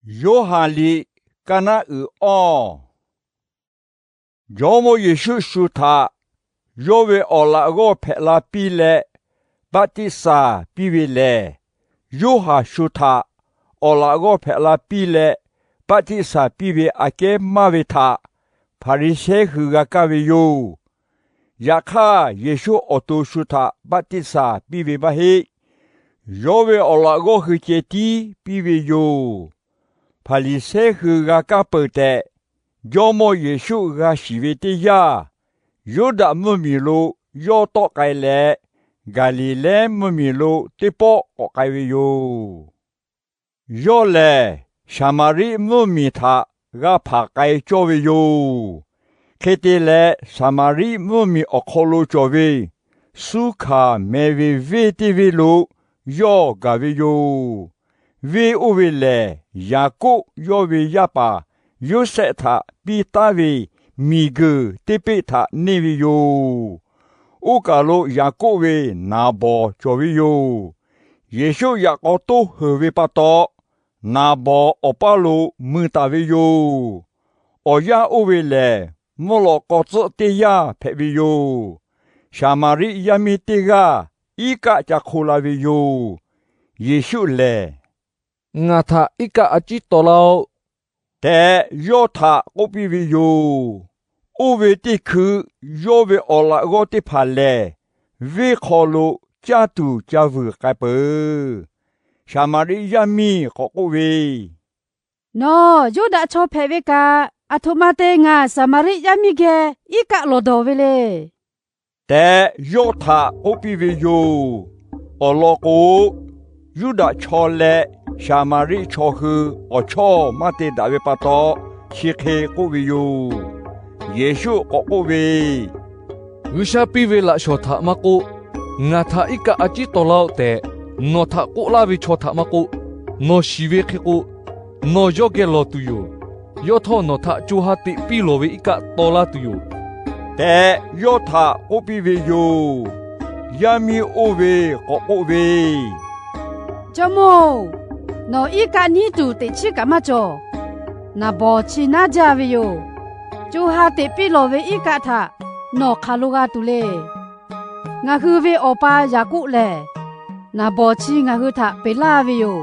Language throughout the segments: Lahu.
Yoˇhanˬ liꞈ Kaˇ naˆ uiˍ awˇ. Jawˇmawˇ Yeˍsuˆ shu htaꞈ yawˇ ve awˬ laꞈ g'awˇ hpehꞈ la piˇ leh baˆtiˆsaˬ piˇ ve lehˬ, Yoˇhanˬ shu htaꞈ awˬ laꞈ g'awˇ hpehꞈ la piˇ leh baˆtiˆsaˬ piˇ ve aꞈ kehˉ maˇ ve htaꞈ Hpaˍriˍsehˇ hui g'a kaˇ ve yoˬ. Yaꞈ hk'aˇ, Yeˍsuˆ awˬ to shu htaꞈ baˆtiˆsaˬ piˇ ve maˇ heˆ. Yawˇ ve awˬ laꞈ g'awˇ hui ceh tiˉ piˇ ve yoˬ. Hpaˍriˍsehˇ hui g'a kaˇ peuˬ tehꞈ, Jawˇmawˇ Yeˍsuˆ g'a shiˍ ve teˇ yanˇ, Yuˇdaꞈ mvuhˇmiˬ lo yawˇ tawˆ k'ai leh, Gaˍliˍlehˇ mvuhˇmiˬ lo teˇ pawˆ k'awꞈ k'ai ve yoˬ. Yawˇ lehˬ, Saˍmaˍriˆ mvuhˇmiˬ htaꞈ g'a hpanˍ k'ai cawˇ ve yoˬ. Hk'e te leh, Saˍmaˍriˆ mvuhˇmiˬ awˬ hk'aw lo cawˬ ve Suˇhkaˍ meh ve venˇ teˇ venˇ lo yawˇ gaˬ ve yoˬ. Venˇ oˇ ve lehˬ, Yaˍkoˆ yawˇ ve yaˇ paˍ Yoˇsehꞈ htaꞈ piˇ taˉ ve miˬguiˬ teˇ peˆ htaꞈ neˇ ve yoˬ. Oˇ kaˬ lo Yaˍkoˆ ve naˍ bawˍ cawˬ ve yoˬ. Yeˍsuˆ yaꞈ k'aw toˇ heuˬ ve pa taw, naˍ bawˍ awˬ paˇ lo mui taˍ ve yoˬ. Awˬ yanˇ oˇ ve lehˬ, mvuhˇ lawꞈ k'aw tcuhˆ teˇ yanˇ hpehꞈ ve yoˬ. Saˍmaˍriˆ yaˇ miˇ teˇ g'aˇ iˉ kaˆ ca hk'o la ve yoˬ. Yeˍsuˆ lehˬ, Ngaˬ htaꞈ iˉ kaˆ a ciˉ taw laˇ-oˆ tehꞈ, yawˇ htaꞈ k'oˆ piˇ ve yoˬ. Oˇ ve teˇ hkui yawˇ ve awˬ laꞈ g'awˇ teˇ hpaˍ lehˬ, venˇ hk'aw lo caˇ tuˬ ca vuiˬ k'ai peuˬ. Saˍmaˍriˆ yaˇ miˇ k'awꞈ k'oˆ ve, Nawˬ Yuˇdaꞈ chaw hpehꞈ ve kaꞈ, aˬ htoꞈ ma te ngaˬ Saˍmaˍriˆ yaˇ miˇ geh iˉ kaˆ lawˬ dawˬ ve le tehꞈ yawˇ htaꞈ k'oˆ piˇ ve yoˬ. Awˬ lawn k'o, Yuˇdaꞈ chaw leh Saˍmaˍriˆ chaw hui awˬ chawˇ maˇ te daꞈ ve pa taw, chi hk'e k'oˆ ve yoˬ. Yeˍsuˆ k'awꞈ k'oˆ ve, G'uiˬsha piˇ ve laꞈ shawnˍ htaꞈ maˇ k'oˆ, ngaˬ htaꞈ iˉ kaˆ a ciˉ taw laˇ-oˆ tehꞈ nawˬ htaꞈ k'oˆ laˇ ve chaw htaꞈ maˇ k'oˆ, nawˬ shiˍ ve hk'e k'o, nawˬ yawˇ geh lawˬ tuˬ yoˬ. Yawˇ htawˇ nawˬ htaꞈ co ha teꞈ piˇ lawˬ ve iˉ kaˆ taw laˇ tuˬ yoˬ tehꞈ, yawˇ htaꞈ k'oˆ piˇ ve yoˬ. Yaˇ miˇ oˇ ve k'awꞈ k'oˆ ve, Jawˇmawˇ-oˬ, nawˬ iˉ kaˆ nyiˉ tuˬ teꞈ chiˉ kaꞈ maˇ cawˬ. Naˍ bawˍ chi naˉ jaˇ ve yoˬ. Co ha teꞈ piˇ lawˬ ve iˉ kaˆ htaꞈ nawˬ hk'aˬ lo g'a tuˬ le. Ngaˬ hui ve awˬ pa Yaˍkoˆ lehˬ, naˍ bawˍ chi ngaˬ hui htaꞈ peꞈ laˇ ve yoˬ.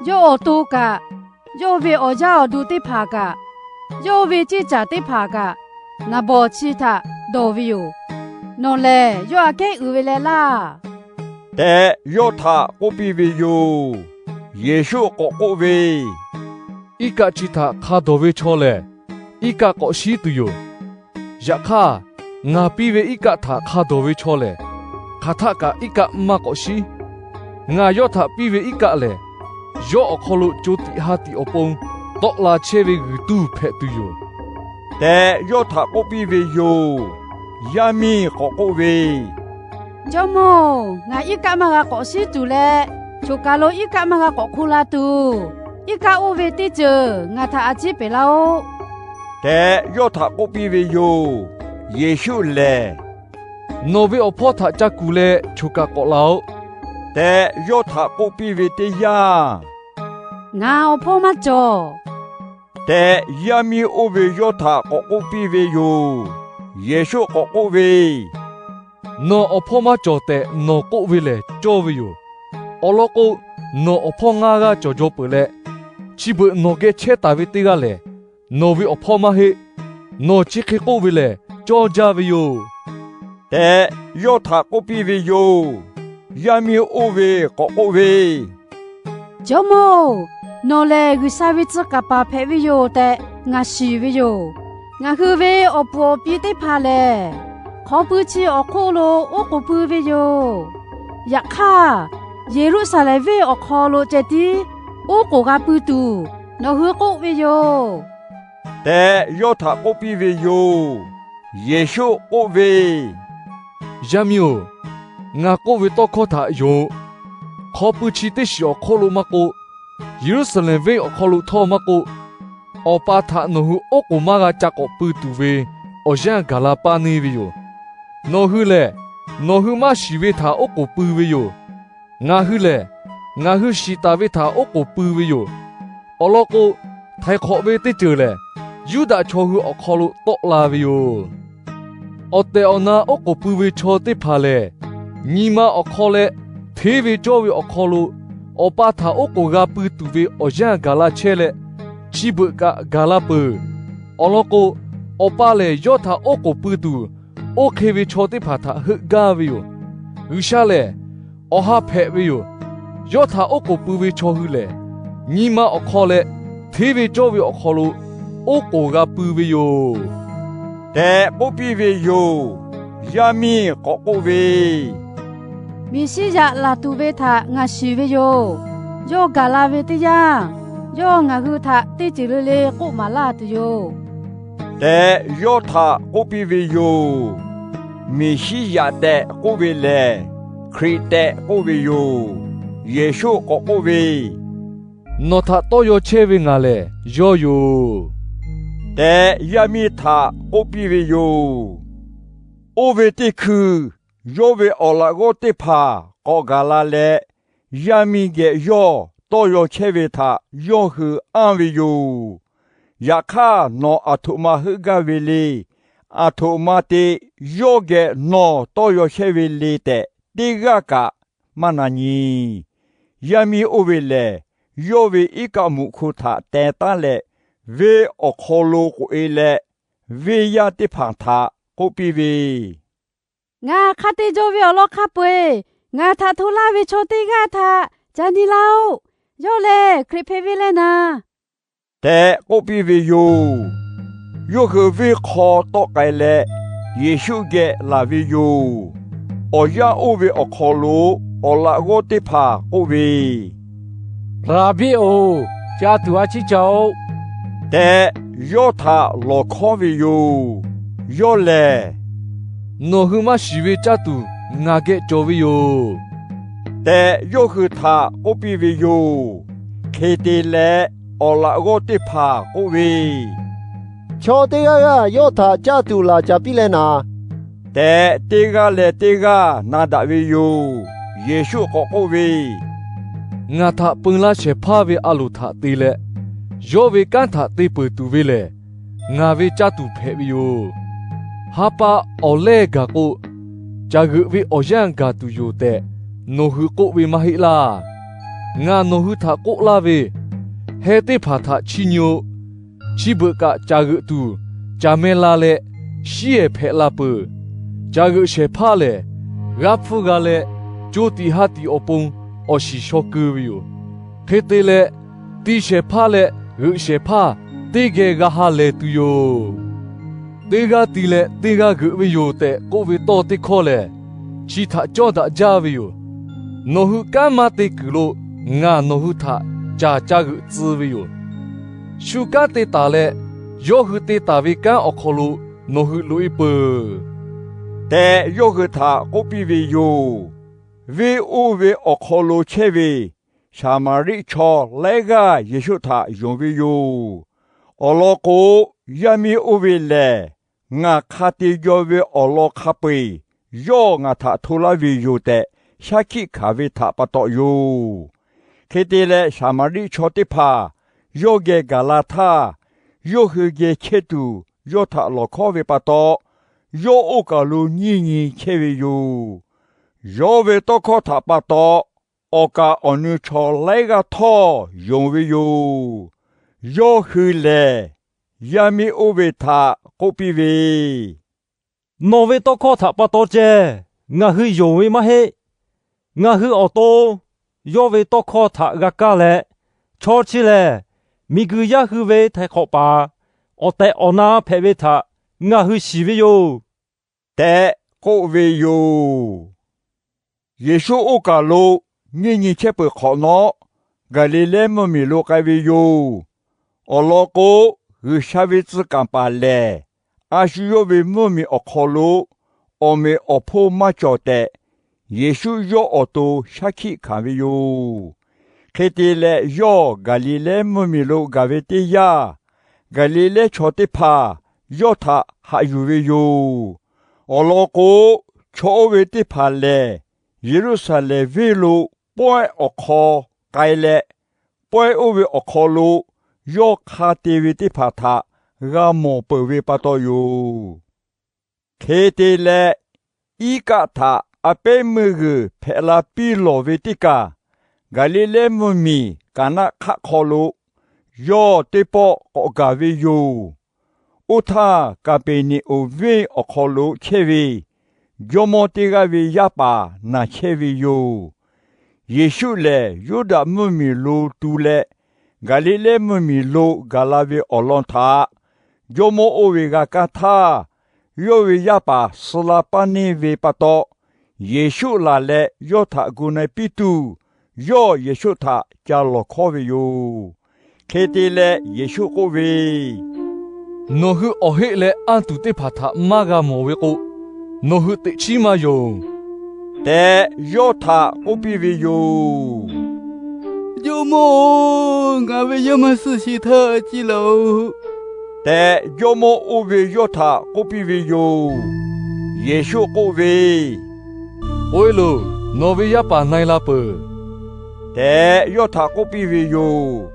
Yawˇ awˬ to kaꞈ, yawˇ ve awˬ yaˇ awˬ duˬ teˇ hpaˍ kaꞈ, yawˇ ve ceˇ caˬ teˇ hpaˍ kaꞈ, naˍ bawˍ chi htaꞈ dawˬ ve yoˬ. Nawˬ lehˬ yawˇ aꞈ kehˉ uiˍ ve leh laˇ tehꞈ, yawˇ htaꞈ k'oˆ piˇ ve yoˬ. Yeˍsuˆ k'awꞈ k'oˆ ve, Iˉ kaˆ chi htaꞈ hk'a dawˬ ve chaw lehˬ, iˉ kaˆ k'awꞈ shiˉ tuˬ yoˬ. Yaꞈ hk'aˇ, ngaˬ piˇ ve iˉ kaˆ htaꞈ hk'a dawˬ ve chaw lehˬ, hk'aˬ htaˆ kaꞈ iˉ kaˆ maˇ k'awꞈ shiˉ. Ngaˬ yawˇ htaꞈ piˇ ve iˉ kaˆ lehˬ, yawˇ awˬ hk'aw lo co tiꞈ ha tiꞈ awˬ pon tawˆ la chehˇ ve g'uiˬ tuˇ hpehꞈ tuˬ yoˬ tehꞈ, yawˇ htaꞈ k'oˆ piˇ ve yoˬ. Yaˇ miˇ k'awꞈ k'oˆ ve, Jawˇmawˇ-oˬ, ngaˬ iˉ kaˆ maˇ g'a k'awꞈ shiˉ tuˬ leh, choˬ kaˬ lo iˉ kaˆ maˇ g'a k'awꞈ hk'oˆ la tuˬ, iˉ kaˆ oˇ ve teˇ ceuˬ ngaˬ htaꞈ a ciˉ peꞈ laˇ-oˆ tehꞈ, yawˇ htaꞈ k'oˆ piˇ ve yoˬ. Yeˍsuˆ lehˬ, Nawˬ ve awˬ hpawˇ htaꞈ ca kuˬ leh choˬ kaˬ k'awꞈ laˬ-oꞈ tehꞈ, yawˇ htaꞈ k'oˆ piˇ ve teˇ yanˇ, Ngaˬ awˬ hpawˇ maˇ cawˬ tehꞈ, yaˇ miˇ oˇ ve yawˇ htaꞈ k'awꞈ k'oˆ piˇ ve yoˬ. Yeˍsuˆ k'awꞈ k'oˆ ve, Nawˬ awˬ hpawˇ maˇ cawˬ tehꞈ nawˬ k'oˆ ve lehˬ cawˇ ve yoˬ. Awˬ lawn k'o, nawˬ awˬ hpawˇ ngaˇ g'aˇ cawˬ jaw peuˬ leh, chi beuꞈ nawˬ geh chehˇ taˍ ve teˇ g'aˇ lehˬ, nawˬ ve awˬ hpawˇ maˇ heˆ. Nawˬ chi hk'e k'oˆ ve lehˬ cawˇ jaˇ ve yoˬ tehꞈ, yawˇ htaꞈ k'oˆ piˇ ve yoˬ. Yaˇ miˇ oˇ ve k'awꞈ k'oˆ ve, Jawˇmawˇ-oˬ, nawˬ lehˬ G'uiˬsha ve tcuh kaˍ paˍ hpehꞈ ve yoˬ tehꞈ ngaˬ shiˍ ve yoˬ. Ngaˬ hui ve awˬ puˍ awˬ pi teˇ hpaˍ lehˬ, hk'aw pui chi awˬ hk'oˆ lo oˉ k'oˍ pui ve yoˬ. Yaꞈ hk'aˇ, Yeˍruˆsaˍlehnˍ venˇ awˬ hk'aw lo ceh tiˉ oˉ k'oˍ g'a pui tuˬ nawˬ hui k'oˆ ve yoˬ tehꞈ, yawˇ htaꞈ k'oˆ piˇ ve yoˬ. Yeˍsuˆ k'oˆ ve, Yaˇ miˇ-oˬ, ngaˬ k'oˆ ve tawˇ hkawˇ htaꞈ yonˍ-oꞈ. Hk'aw pui chi teˇ shiˍ awˬ hk'oˆ lo maˇ k'oˆ, Yeˍruˆsaˍlehnˍ venˇ awˬ hk'aw lo htawˇ maˇ k'oˆ, Awˬ pa htaꞈ nawˬ hui oˉ k'oˍ maˇ g'a ca k'awꞈ pui tuˬ ve awˬ yanˇ gaˬ la paˇ neˇ ve yoˬ. Nawˬ hui lehˬ, nawˬ hui maˇ shiˍ ve htaꞈ oˉ k'oˍ pui ve yoˬ. Ngaˬ hui lehˬ, ngaˬ hui shiˍ taˍ ve htaꞈ oˉ k'oˍ pui ve yoˬ. Awˬ lawn k'o, htaiˍ hk'awꞈ ve teˇ ceuˬ lehˬ, Yuˇdaꞈ chaw hui awˬ hk'aw lo tawˆ la ve yoˬ. Awˬ tehˬ awˬ na oˉ k'oˍ pui ve chaw teˇ hpaˍ lehˬ, nyi ma awˬ hk'aw leh hteˇ ve cawˇ ve awˬ hk'aw lo, awˬ pa htaꞈ oˉ k'oˍ g'a pui tuˬ ve awˬ yanˇ gaˬ la chehˇ leh, chi beuꞈ kaꞈ gaˬ la peuˬ. Awˬ lawn k'o, awˬ pa lehˬ yawˇ htaꞈ oˉ k'oˍ pui tuˬ, oˇ hk'e ve chaw teˇ hpaˍ htaꞈ heuˆ gaˇ ve yoˬ. G'uiˬsha lehˬ, awˬ ha hpehꞈ ve yoˬ. Yawˇ htaꞈ oˉ k'oˍ pui ve chaw hui lehˬ, nyi ma awˬ hk'aw leh hteˇ ve cawˇ ve awˬ hk'aw lo oˉ k'oˍ g'a pui ve yoˬ, tehꞈ k'oˆ piˇ ve yoˬ. Yaˇ miˇ k'awꞈ k'oˆ ve, Meˍsiˉyaꞈ laˬ tuˬ ve htaꞈ ngaˬ shiˍ ve yoˬ. Yawˇ gaˬ la ve teˇ yanˇ, yawˇ ngaˬ hui htaꞈ teˇ ceuˬ le le k'oˆ maˍ laˇ tuˬ yoˬ, tehꞈ yawˇ htaꞈ k'oˆ piˇ ve yoˬ. Meˍsiˉyaꞈ tehꞈ k'oˆ ve lehˬ, Hkriꞈ tehꞈ k'oˆ ve yoˬ. Yeˍsuˆ k'awꞈ k'oˆ ve, Nawˬ htaꞈ tawˇ yaw chehˇ ve ngaˬ lehˬ yawˇ yoˬ, tehꞈ yaˇ miˇ htaꞈ k'oˆ piˇ ve yoˬ. Oˇ ve teˇ hkui, yawˇ ve awˬ laꞈ g'awˇ teˇ hpaˍ k'awꞈ gaˬ la leh, yaˇ miˇ geh yawˇ tawˇ yaw chehˇ ve htaꞈ yawˇ hui anˇ ve yoˬ. Yaꞈ hk'aˇ, nawˬ aˬ htoꞈ ma heuˆ gaˇ ve le. Aˬ htoꞈ ma te yawˇ geh nawˬ tawˇ yaw chehˇ ve le tehꞈ teˇ g'aˇ kaꞈ maˇ na nyi. Yaˇ miˇ oˇ ve lehˬ, yawˇ ve iˉ kaˆ muꞈ hk'u htaꞈ teh taˉ leh, venˇ awˬ hk'aw lo k'oꞈ-e leh, venˇ yaˇ teˇ hpaˍ htaꞈ k'oˆ piˇ ve, Ngaˬ hk'a te jaw ve awˬ lawn hk'a peu-eˬ ngaˬ htaꞈ hto laˇ ve chaw teˇ g'aˇ htaꞈ ca nyi laˇ-oˆ. Yawˇ lehˬ Hkriꞈ hpehꞈ ve leh naˍ, tehꞈ k'oˆ piˇ ve yoˬ. Yawˇ hui venˇ hk'aw tawˆ k'ai leh, Yeˍsuˆ geh laˬ ve yoˬ. Awˬ yanˇ oˇ ve awˬ hk'aw lo awˬ laꞈ g'awˇ teˇ hpaˍ k'oˆ ve, Raˍbiˆ-oˬ, caˇ tuˬ a ciˉ ca-oˆ, tehꞈ yawˇ htaꞈ lawˬ hkawˉ ve yoˬ. Yawˇ lehˬ, Nawˬ hui maˇ shiˍ ve caˇ tuˬ ngaˬ geh cawˬ ve yoˬ, tehꞈ yawˇ hui htaꞈ k'oˆ piˇ ve yoˬ. Hk'e te leh, awˬ laꞈ g'awˇ teˇ hpaˍ k'oˆ ve, Chaw teˇ g'aˇ g'aˇ yawˇ htaꞈ caˇ tuˬ laˬ caˍ piˇ leh naˍ, tehꞈ teˇ g'aˇ leh teˇ g'aˇ na daꞈ ve yoˬ. Yeˍsuˆ k'awꞈ k'oˆ ve, Ngaˬ htaꞈ peu laˇ shehˍ hpaˇ ve a loˍ htaꞈ te leh, yawˇ ve kanˉ htaꞈ te peuˬ tuˬ ve lehˬ, ngaˬ ve caˇ tuˬ hpehꞈ ve yoˬ. Ha pa awˬ lehˇ gaˬ k'o, caˬ g'euꞈ ve awˬ yanˇ gaˬ tuˬ yoˬ tehꞈ nawˬ hui k'oˆ ve maˇ heˆ laˇ. Ngaˬ nawˬ hui htaꞈ k'oˆ laˇ ve, heh teˇ hpaˍ htaꞈ chiˇ nyi-o. Chi beuꞈ kaꞈ caˬ g'euꞈ tuˬ, caˬ meh la leh shiˉ-ehˍ hpehꞈ la peuˬ. Caˬ g'euꞈ shehˍ hpaˇ lehˬ, g'aˇ hpfuhˇ g'a leh co tiꞈ ha tiꞈ awˬ pon awˬ shiˍ shaw keu ve yoˬ. Hk'e te leh, ti shehˍ hpaˇ leh g'euꞈ shehˍ hpaˇ teˇ geh g'a ha lehˬ tuˬ yoˬ. Teˇ g'aˇ ti leh teˇ g'aˇ g'euꞈ ve yoˬ tehꞈ k'oˆ ve tawˇ teˇ hkawˇ lehˬ, chi htaꞈ cawˇ daꞈ jaˇ ve yoˬ. Nawˬ hui kanˉ maˇ te kuiˬ lo ngaˬ nawˬ hui htaꞈ caˬ ca g'euꞈ tcuh ve yoˬ. Shu kanˉ te taˍ leh, yawˇ hui te taˍ ve kanˉ awˬ hk'aw lo nawˬ hui loꞈ-e peuˬ, tehꞈ yawˇ hui htaꞈ k'oˆ piˇ ve yoˬ. Venˇ oˇ ve awˬ hk'aw lo chehˇ ve Saˍmaˍriˆ chaw laiˉ g'aˇ Yeˍsuˆ htaꞈ yonˍ ve yoˬ. Awˬ lawn k'o, yaˇ miˇ oˇ ve lehˬ, ngaˬ hk'a te jaw ve awˬ lawn hk'a peu-eˬ yawˇ ngaˬ htaꞈ hto laˇ ve yoˬ tehꞈ, shaˉ hkiˆ hkanˍ ve htaꞈ pa taw yoˬ. Hk'e te leh, Saˍmaˍriˆ chaw teˇ hpaˍ yawˇ geh gaˬ la htaˇ, yawˇ hui geh chehˇ tuˬ yawˇ htaꞈ lawˬ hkawˉ ve pa taw, yawˇ oˇ kaˬ lo nyiˇ nyi chehˇ ve yoˬ. Yawˇ ve tawˇ hkawˇ htaꞈ pa taw, awˬ kaˍ awˬ nu chaw laiˉ g'aˇ htawˇ yonˍ ve yoˬ. Yawˇ hui lehˬ, yaˇ miˇ oˇ ve htaꞈ k'oˆ piˇ ve, Nawˬ ve tawˇ hkawˇ htaꞈ pa taw ceh ngaˬ hui yonˍ ve maˇ heˆ. Ngaˬ hui awˬ to yawˇ ve tawˇ hkawˇ htaꞈ g'a kaˇ leh, chaw chi lehˬ miˬguiˬ yaˇ hui ve htaiˍ hk'awꞈ paˍ awˬ tehˬ awˬ na hpehꞈ ve htaꞈ ngaˬ hui shiˍ ve yoˬ, tehꞈ k'oˆ ve yoˬ. Yeˍsuˆ oˇ kaˬ lo nyiˇ nyi chehˇ peuˬ hk'awꞈ nawˉ, Gaˍliˍlehˇ mvuhˇmiˬ lo k'ai ve yoˬ. Awˬ lawn k'o, G'uiˬsha ve tcuh kaˍ paˍ lehˬ, a shu yawˇ ve mvuhˇmiˬ awˬ hk'aw lo awˬ meꞈ awˬ hponˇ maˇ cawˬ tehꞈ, Yeˍsuˆ yawˇ awˬ to shaˉ hkiˆ hkanˍ ve yoˬ. Hk'e te leh, yawˇ Gaˍliˍlehˇ mvuhˇmiˬ lo gaˬ ve teˇ yanˇ, Gaˍliˍlehˇ chaw teˇ hpaˍ yawˇ htaꞈ haꞈ yuˬ ve yoˬ. Awˬ lawn k'o, chaw oˇ ve teˇ hpaˍ lehˬ, Yeˍruˆsaˍlehnˍ venˇ lo pawehˇ awˬ hk'aw k'ai leh, pawehˇ oˇ ve awˬ hk'aw lo yawˇ hk'a te ve teˇ hpaˍ htaꞈ g'a mawˬ peuˬ ve pa taw yoˬ. Hk'e te leh, iˉ kaˆ htaꞈ a pehˉ meuˇ g'uiˬ hpehꞈ la piˇ lawˬ ve teˇ kaˬ, Gaˍliˍlehˇ mvuhˇ miˬ Kaˍnaˆ hk'aˆ hk'aw lo yawˇ teˇ pawˆ k'awꞈ gaˬ ve yoˬ. Oˇ htaˇ, Kaˍpeˍneˍonˍ venˇ awˬ hk'aw lo chehˇ ve jawˇmawˇ teˇ g'aˇ ve yaˇ paˍ naˬ chehˇ ve yoˬ. Yeˍsuˆ lehˬ, Yuˇdaꞈ mvuhˇ miˬ lo tu leh, Gaˍliˍlehˇ mvuhˇ miˬ lo gaˬ la ve awˬ lawn htaꞈ jawˇmawˇ oˇ ve g'a kaˇ htaˇ, yawˇ ve yaˇ paˍ suh la paˇ neˇ ve pa taw, Yeˍsuˆ laˬ leh yawˇ htaꞈ gu na-e piˇ tuˬ, yawˇ Yeˍsuˆ htaꞈ ca lawˬ hkawˇ ve yoˬ. Hk'e te leh Yeˍsuˆ k'oˆ ve, Nawˬ hui awˬ heˆ leh anˇ tuˬ teˇ hpaˍ htaꞈ maˇ g'a mawˬ ve k'o, nawˬ hui teꞈ chiˉ maˇ yonˍ tehꞈ, yawˇ htaꞈ k'oˆ piˇ ve yoˬ. Jawˇmawˇ-oˬ, ngaˬ ve yaˇ maˇ suh sheˍ htaˇ ci laˬ-oꞈ tehꞈ, jawˇmawˇ oˇ ve yawˇ htaꞈ k'oˆ piˇ ve yoˬ. Yeˍsuˆ k'oˆ ve, K'oꞈ-e loˬ, nawˬ ve yaˇ paˍ na-e la peuˬ tehꞈ, yawˇ htaꞈ k'oˆ piˇ ve yoˬ.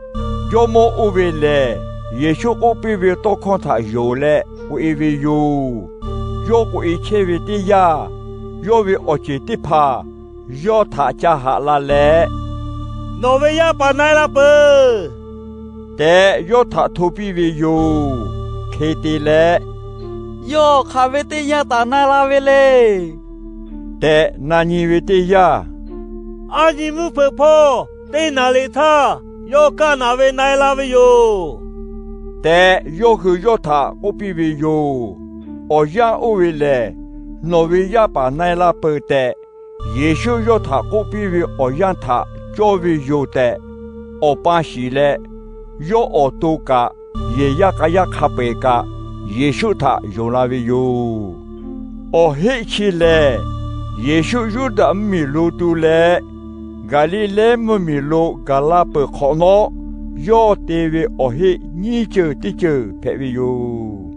Jawˇmawˇ oˇ ve lehˬ, Yeˍsuˆ k'oˆ piˇ ve tawˇ hkawˇ htaꞈ yonˍ leh k'oꞈ-e ve yoˬ. Yawˇ k'oꞈ-e chehˇ ve teˇ yanˇ, yawˇ ve awˬ ceˬ teˇ hpaˍ yawˇ htaꞈ ca haꞈ la leh, Nawˬ ve yaˇ paˍ na-e la peuˬ tehꞈ, yawˇ htaꞈ hto piˇ ve yoˬ. Hk'e te leh, Yawˇ hk'aˬ ve teˇ yanˇ taˍ na-e la ve le tehꞈ na nyi ve teˇ yanˇ, Aˉ nyi mvuhˇ hpeuꞈ hpawˇ teˇ naˍ riˍ htaˇ, yawˇ kaˆ naˍ ve na-e la ve yoˬ tehꞈ, yawˇ hui yawˇ htaꞈ k'oˆ piˇ ve yoˬ. Awˬ yanˇ oˇ ve lehˬ, Nawˬ ve yaˇ paˍ na-e la peuˬ tehꞈ, Yeˍsuˆ yawˇ htaꞈ k'oˆ piˇ ve awˬ yanˇ htaꞈ cawˇ ve yoˬ tehꞈ, awˬ pa shiˍ leh, yawˇ awˬ to kaꞈ yehˬ yaˇ k'a yaˇ hk'a peu-eˬ kaꞈ Yeˍsuˆ htaꞈ yonˍ la ve yoˬ. Awˬ heˆ chi lehˬ, Yeˍsuˆ Yuˇdaꞈ mvuhˇ miˬ lo tu leh, Gaˍliˍlehˇ mvuhˇ miˬ lo gaˬ la peuˬ hk'awꞈ nawˉ, yawˇ te ve awˬ heˆ nyiˇ ceuˬ teˇ ceuˬ hpehꞈ ve yoˬ.